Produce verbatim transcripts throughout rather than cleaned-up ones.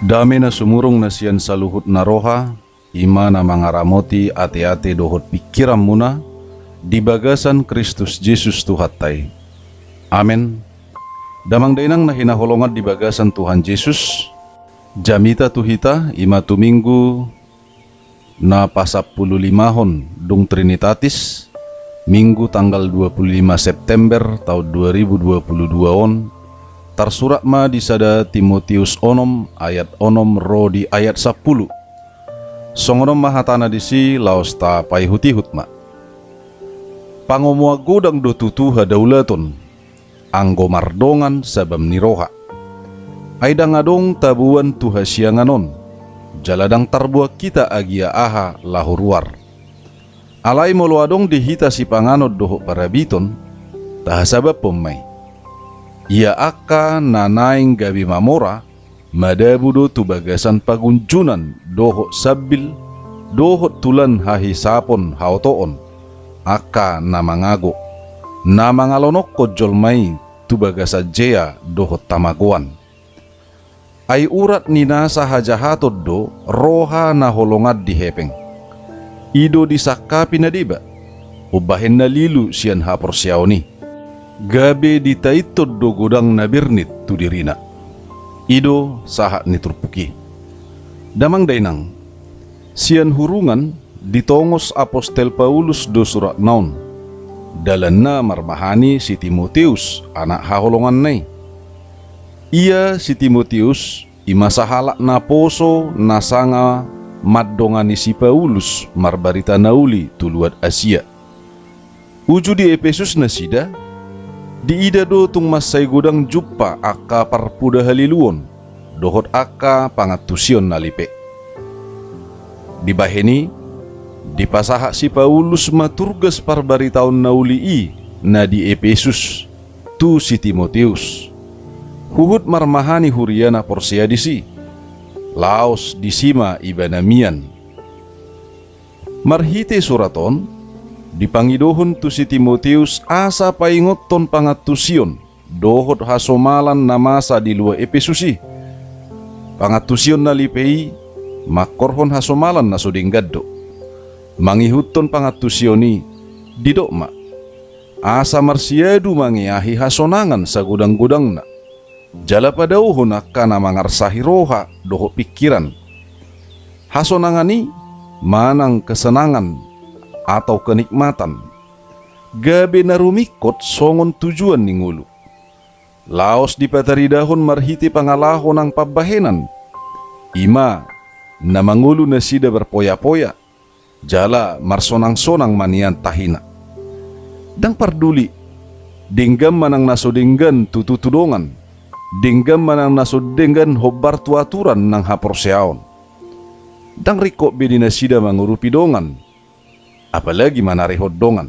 Dame na sumurung na sian saluhut na roha, i ma na mangaramoti ateate dohot pingkiranmuna di bagasan Kristus Jesus Tuhanta i. Amen. Damang dainang na hinaholongan di bagasan Tuhan Jesus, jamita tu hita, i ma tu Minggu na pasampululimahon dung Trinitatis, Minggu tanggal dua puluh lima September taon dua ribu dua puluh dua on, tarsurat ma di sada Timoteus onom ayat onom ro di ayat sampulu. Songon on ma hatana disi, laos tapaihut-ihut ma. Pangomoan godang do tutu hadaulaton, anggo mardongan sabam ni roha. Ai ndang adong taboan tu hasiangan on, jala ndang tarboan hita agia aha laho ruar. Alai molo adong di hita sipanganon dohot parabiton, tahasabamhon ma i. Ia angka na naeng gabe mamora, madabu do tu bagasan pagunjunan dohot sambil, dohot tu lan hahisapon haotoon, angka na mangago, na mangalonokkon jolma i tu bagasan jea dohot hamagoan. Ai urat ni nasa hajahaton do roha na holongan di hepeng. I do disangkapi na deba, umbahen na lilu sian haporseaon i. Gabe ditaithon do godang na bernit tu dirina. I do sahat ni turpuk i. Damang dainang, sian hurungan ditongos apostel Paulus do suratna on, dalanna marmahani si Timoteus, anak haholonganna i. Ia si Timoteus, i ma sahalak naposo na sanga mandongani si Paulus marbarita na uli tu luat Asia. Uju di Epesus nasida, diida do tung mansai godang jumpa angka parpoda haliluon dohot angka pangantusion na lipe. Dibahen i, dipasahat si Paulus ma turgas parbaritaon na uli i na di Epesus tu si Timoteus, huhut marmahani huria na porsea disi. Laos disi ma ibana mian. Marhite surat on, dipangidohon tu si Timoteus asa paingothon pangantusion dohot hasomalan na masa di luat Epesus i. Pangantusion na lipe i mangkorhon hasomalan na so denggan do. Mangihuthon pangantusion i, didok ma, asa marsiadu mangeahi hasonangan sagodang-godangna, jala padaohon angka na mangarsahi roha dohot pingkiran. Hasonangan i manang kesenangan atau kenikmatan, gabe na rumingkot songon tujuan ni ngolu. Laos dipataridahon marhite pangalaho nang pambahenan, i ma na mangolu nasida marpoya-poya, jala marsonang-sonang ma nian tahina. Ndang parduli denggan manang na so denggan tutu tu dongan, denggan manang na so denggan hombar tu aturan nang haporseaon. Ndang ringkot be di nasida mangurupi dongan, apalagi manarihon dongan.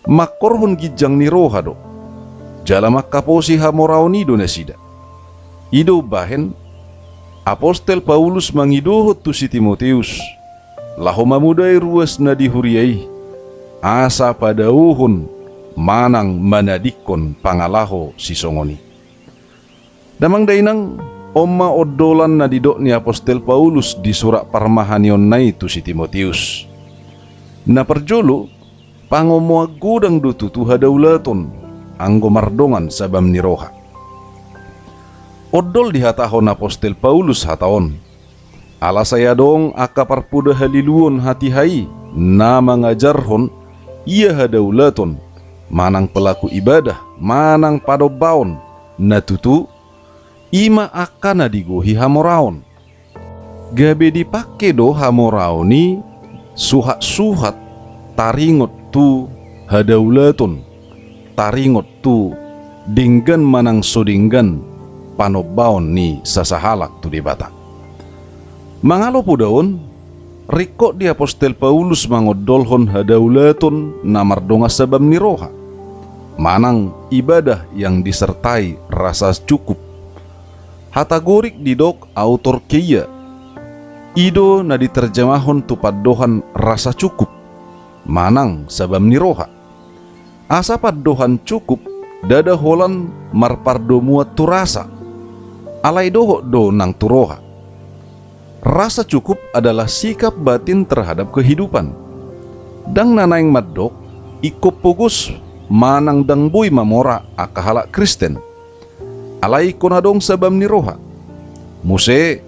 Mangkorhon ginjang ni roha do, jala mangkaposi hamoraon i do nasida. I do umbahen apostel Paulus mangidohon tu si Timoteus, laho mamodai ruas na di huria i, asa padaohon manang manadingkon pangalaho sisongon i. Damang dainang, on ma ondolan na didok ni apostel Paulus di surat parmahanionna i tu si Timoteus. Na parjolo, pangomoan godang do tutu hadaulaton, anggo mardongan sabam ni roha. Ondol dihatahon apostel Paulus hata on. Ala sai adong angka parpoda haliluon hatiha i na mangajarhon ia hadaulaton, manang pelaku ibadah, manang panombaon, na tutu, i ma angka na digohi hamoraon. Gabe dipangke do hamoraon i suhat-suhat taringot tu hadaulaton, taringot tu denggan manang so denggan panombaon ni sasahalak tu Debata. Mangalo poda on, ringkot di apostel Paulus mangondolhon hadaulaton na mardongan sabam ni roha, manang ibadah yang disertai rasa cukup. Hata Gorik didok autarkeia, i do na diterjemahon tu pandohan rasa cukup, manang sabam ni roha. Asa pandohan cukup ndada holan marpardomuan tu rasa, alai dohot do nang tu roha. Rasa cukup adalah sikap batin terhadap kehidupan. Ndang na naeng mandok ingkon pogos manang ndang boi mamora angka halak Kristen. Alai ingkon adong sabam ni roha. Muse,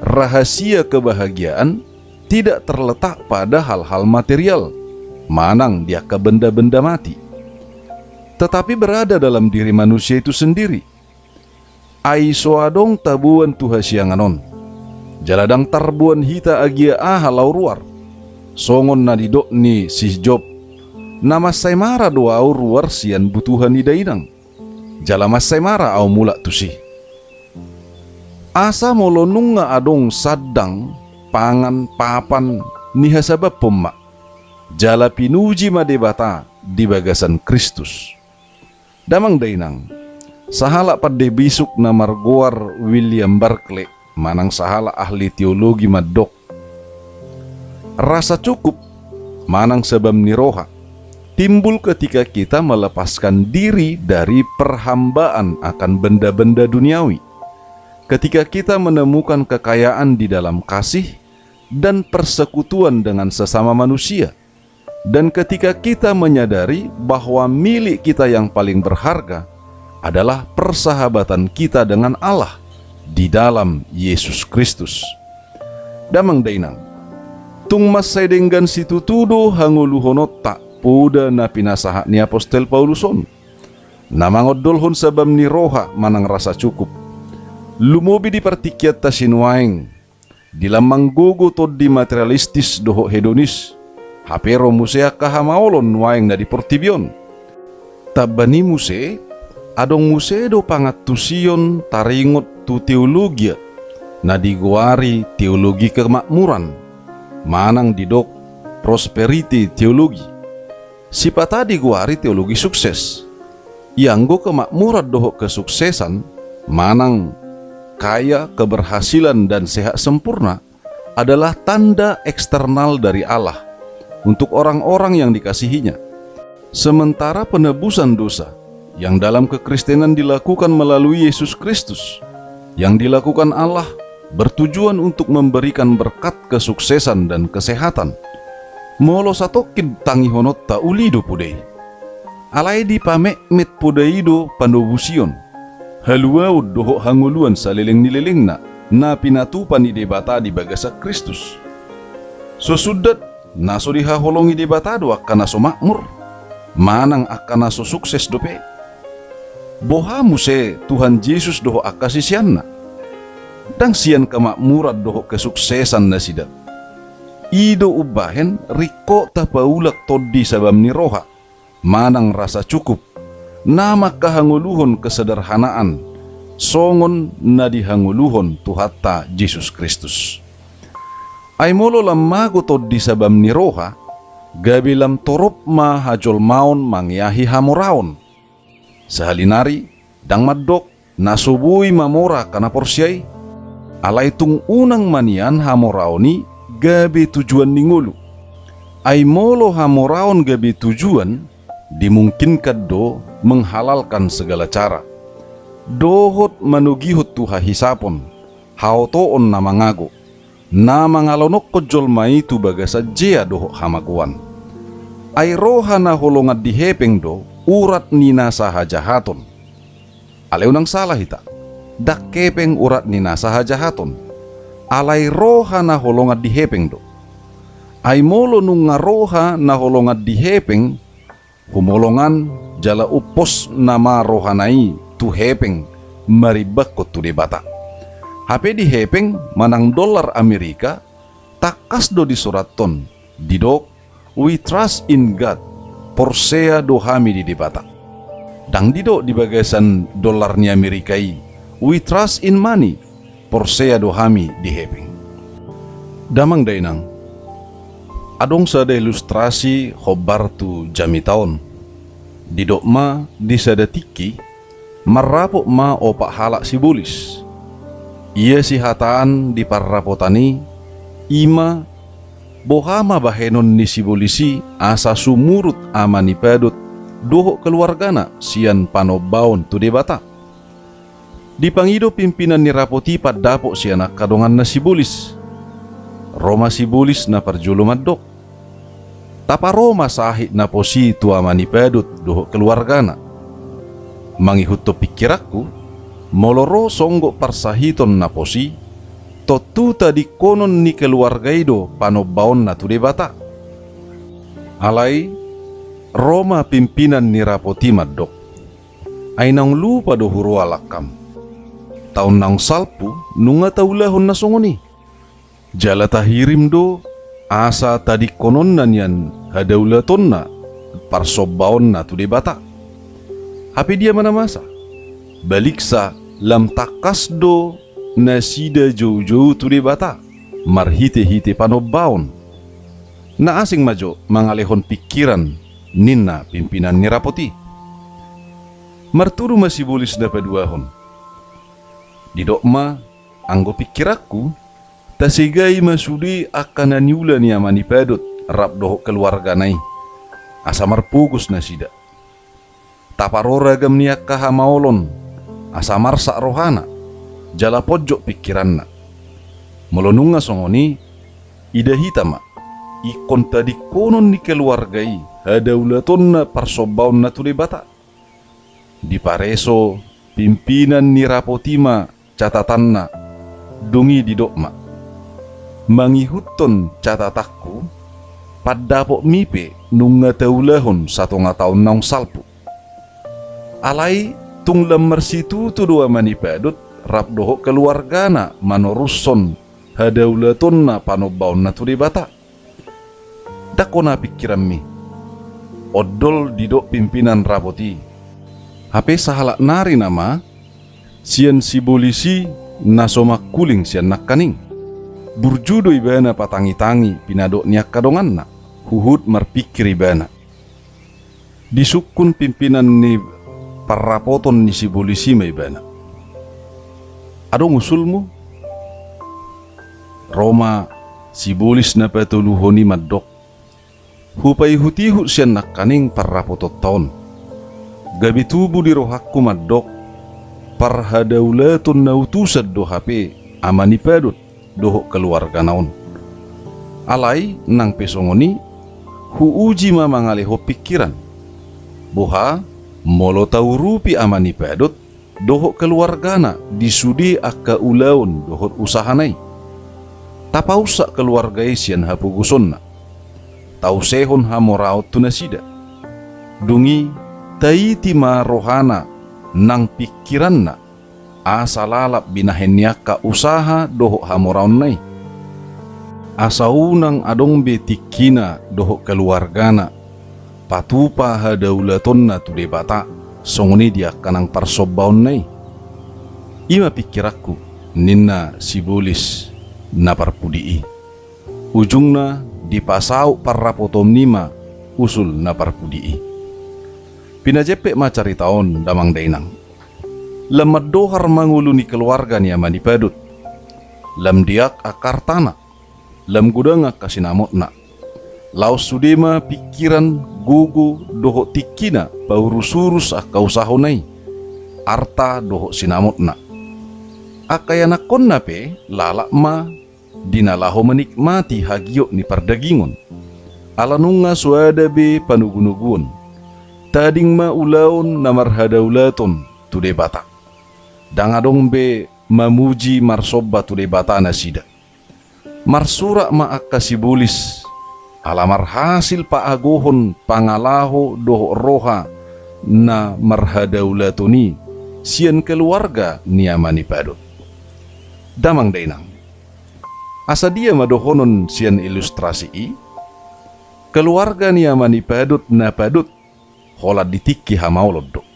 rahasia kebahagiaan tidak terletak pada hal-hal material, manang di angka benda-benda mati, tetapi berada dalam diri manusia itu sendiri. Ai so adong taboan tu hasiangan on, jala ndang tarboan hita agia aha laho ruar. Songon na nidok ni si Job, na mansai mara do ahu ruar sian butuha ni dainang, jala mansai mara ahu mulak tusi. Asa molo nunga adong sandang, pangan, papan, nihasabamhon ma, jala pinuji ma Debata di bagasan Kristus. Damang dainang, sahalak pande bisuk na margoar William Barclay, manang sahalak ahli teologi mandok, rasa cukup manang sabam ni roha timbul ketika kita melepaskan diri dari perhambaan akan benda-benda duniawi. Ketika kita menemukan kekayaan di dalam kasih dan persekutuan dengan sesama manusia, dan ketika kita menyadari bahwa milik kita yang paling berharga adalah persahabatan kita dengan Allah di dalam Yesus Kristus. Damang dainang, tung mansai denggan situtu do hangoluhononta poda na pinasahat ni apostel Paulus on, na mangondolhon sabam ni roha manang rasa cukup. Lumobi di partingkianta sinuaeng, di lambang gogo tondi materialistis dohot hedonis, hape ro muse angka hamaolon nuaeng na di portibi on. Tamba ni muse, adong muse do pangantusion taringot tu teologia na digoari teologi kemakmuran, manang didok prosperity theology. Sipata digoari teologi sukses. Ianggo kemakmuran dohot kesuksesan, manang kaya, keberhasilan, dan sehat sempurna adalah tanda eksternal dari Allah untuk orang-orang yang dikasihi-Nya. Sementara penebusan dosa yang dalam kekristenan dilakukan melalui Yesus Kristus, yang dilakukan Allah, bertujuan untuk memberikan berkat kesuksesan dan kesehatan. Molo satongkin tangihononta uli do poda i. Alai dipametmet poda i do panobusion, haluaon dohot hangoluan saleleng ni lelengna, na pinatupa ni Debata di bagasan Kristus. So sundat, na so dihaholongi Debata do angka na so makmur, manang angka na so sukses dope. Boha muse Tuhan Jesus dohot angka siseanna? Ndang sian kemakmuran dohot kesuksesan nasida. I do umbahen ringkot tapaulak tondi sabam ni roha, manang rasa cukup, na mangkahangoluhon kesederhanaan, songon na dihangoluhon Tuhanta Jesus Kristus. Ai molo lam mago tondi sabam ni roha, gabe lam torop ma hajolmaon mangeahi hamoraon. Sahali nari, ndang mandok na so boi mamora angka na porsea i. Alai tung unang ma nian hamoraon i gabe tujuan ni ngolu. Ai molo hamoraon gabe tujuan, dimungkinkan do menghalalkan segala cara, dohot manogihon tu hahisapon, haotoon na mangago, na mangalonokkon jolma i tu bagasan jea dohot hamagoan. Ai roha na holongan di hepeng do urat ni nasa hajahaton. Alai unang sala hita, ndang hepeng urat ni nasa hajahaton, alai roha na holongan di hepeng do. Ai molo nunga roha na holongan di hepeng, humolongan jala umpos nama rohana i tu hepeng marimbanghon tu Debata. Hape di hepeng manang dollar Amerika, tangkas do disurathon, didok, "We trust in God," porsea do hami di Debata. Ndang didok di bagasan dollar ni Amerika i, "We trust in money," porsea do hami di hepeng. Damang dainang, adong sada ilustrasi hombar tu jamita on. Didok ma di sada tingki, marrapot ma opat halak sibolis. Ia sihataan di parrapotan i, i ma, boha ma bahenon ni sibolis i asa sumurut ama ni padot dohot keluargana sian panombaon tu Debata. Dipangido pimpinan ni rapot i pandapot sian angka donganna sibolis. Ro ma sibolis na parjolo mandok: Taparo ma sahit na pos i tu ama ni Padut dohot keluargana. Mangihuthon pingkiranku, molo ro songgop parsahiton na pos i, tontu tadingkonon ni keluarga i do panombaonna tu Debata. Alai, ro ma pimpinan ni rapot i mandok: Ai naung lupa do huroha langkam. Taon naung salpu nunga taulahon na songon i. Jala tahirim do asa tadingkononna nian hadaulatanna parsombaonna tu Debata. Hape dia ma na masa? Baliksa lam tangkas do nasida joujou tu Debata marhitehite panombaon. Na asing ma jo mangalehon pingkiran, ninna pimpinan ni rapot i. Martudu ma sibolis na paduahon: Didok ma, anggo pingkiranku, tasegai ma sude angka na niula ni ama ni Padut rap dohot keluargana i, asa marpogos nasida. Taparo ragam ni angka hamaolon, asa marsak rohana, jala ponjot pingkiranna. Molo nunga songon i, ida hita ma, ingkon tadingkonon ni keluarga i hadaulatanna parsombaonna tu Debata. Dipareso pimpinan ni rapot i ma catatanna, dung i didok ma: Mangihuthon catatanku, pandapotmi pe nunga taulahon satonga taon naung salpu. Alai tung lam marsitutu do ama ni Padut rap dohot keluargana manorushon hadaulatanna panombaonna tu Debata. Ndang hona pingkiranmi. Ondol didok pimpinan rapot i. Hape sahalak nari nama sian sibolis i na so mangkuling sian nangkaning. Burju do ibana patangitangi pinadok ni angka donganna, huhut marpingkir ibana. Disungkun pimpinan ni parrapoton ni sibolis i ma ibana: Adong usulmu? Ro ma sibolis na patoluhon i mandok: Hupaihutihut sian nangkaning parrapotonta on. Gabe tubu di rohangku mandok, parhadaulaton na utusan do hape ama ni Padut dohot keluargana on. Alai nang pe songon i, huuji ma mangalehon pingkiran. Boha, molo taurupi ama ni Padut dohot keluargana di sude angka ulaon dohot usahana i. Tapaunsak keluarga i sian hapogosonna. Tausehon hamoraon tu nasida. Dung i, taiti ma rohana nang pingkiranna, asa lalap binahen ni angka usaha dohot hamoraonna i. Asa unang adong be tingkina dohot keluargana patupa hadaulatanna tu Debata, songon i di angka nang parsombaonna i. I ma pingkiranku, ninna sibolis na parpudi i. Ujungna dipasaut parrapoton i ma usul na parpudi i. Pinajempek ma carita on, damang dainang. Lam mandohar ma ngolu ni keluarga ni ama ni Padut. Lam diak angka artana, lam godang angka sinamotna. Laos sude ma pingkiran, gogo dohot tingkina paurusurus angka usahona i, arta dohot sinamotna. Angka ianakkonna pe lalap ma di na laho manikmati hagiot ni pardagingon. Ala nunga so ada be panogunoguon. Tading ma ulaon na marhadaulaton tu Debata. Ndang adong be mamuji marsomba tu Debata nasida. Marsurak ma angka sibolis, ala marhasil paagohon pangalaho dohot roha na marhadaulaton i sian keluarga ni ama ni Padut. Damang dainang. Asa dia ma dohonon sian ilustrasi i? Keluarga ni ama ni Padut na padut holan di tingki hamaolon do.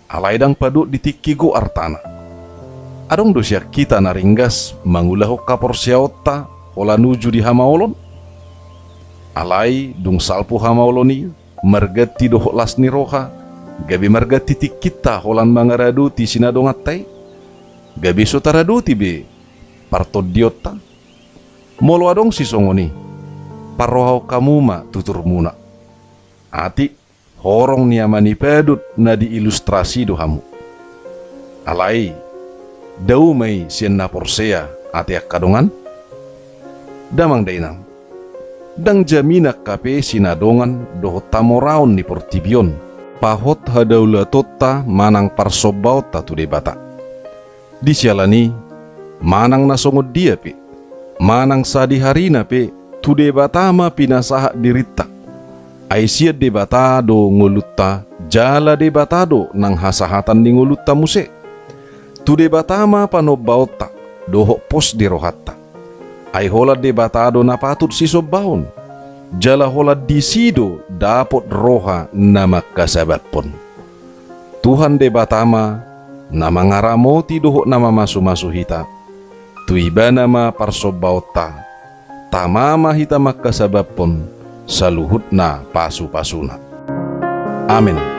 Alai ndang padut di tingki gok artana. Adong do sian hita na ringgas mangulahon haporseaonta holan uju di hamaolon? Alai dung salpu hamaolon i, marganti dohot las ni roha, gabe marganti tingkinta holan mangaradoti sinadonganta i, gabe so taradoti be partondionta. Molo adong sisongon i, parrohahon hamu ma tuturmuna. Atik, horong ni ama ni Padut na diilustrasi do hamu. Alai, dao ma i sian na porsea, ate angka dongan? Damang dainang, ndang jaminan hape sinadongan dohot hamoraon ni portibi on, pahot hadaulatonta manang parsombaonta tu Debata. Di siala ni i, manang na songon dia pe, manang sadihari na pe, tu Debata ma pinasahat dirinta. Ai sian Debata do ngolunta, jala Debata do nang hasahatan ni ngolunta muse. Tu Debata ma panombaonta dohot pos ni rohanta. Ai holan Debata do na patut sisombaon, jala holan disi do dapot roha na mangkasabaphon. Tuhan Debata ma na mangaramoti dohot na mamasumasu hita. Tu Ibana ma parsombaonta, tama ma hita mangkasabaphon saluhutna pasupasuna. Amen.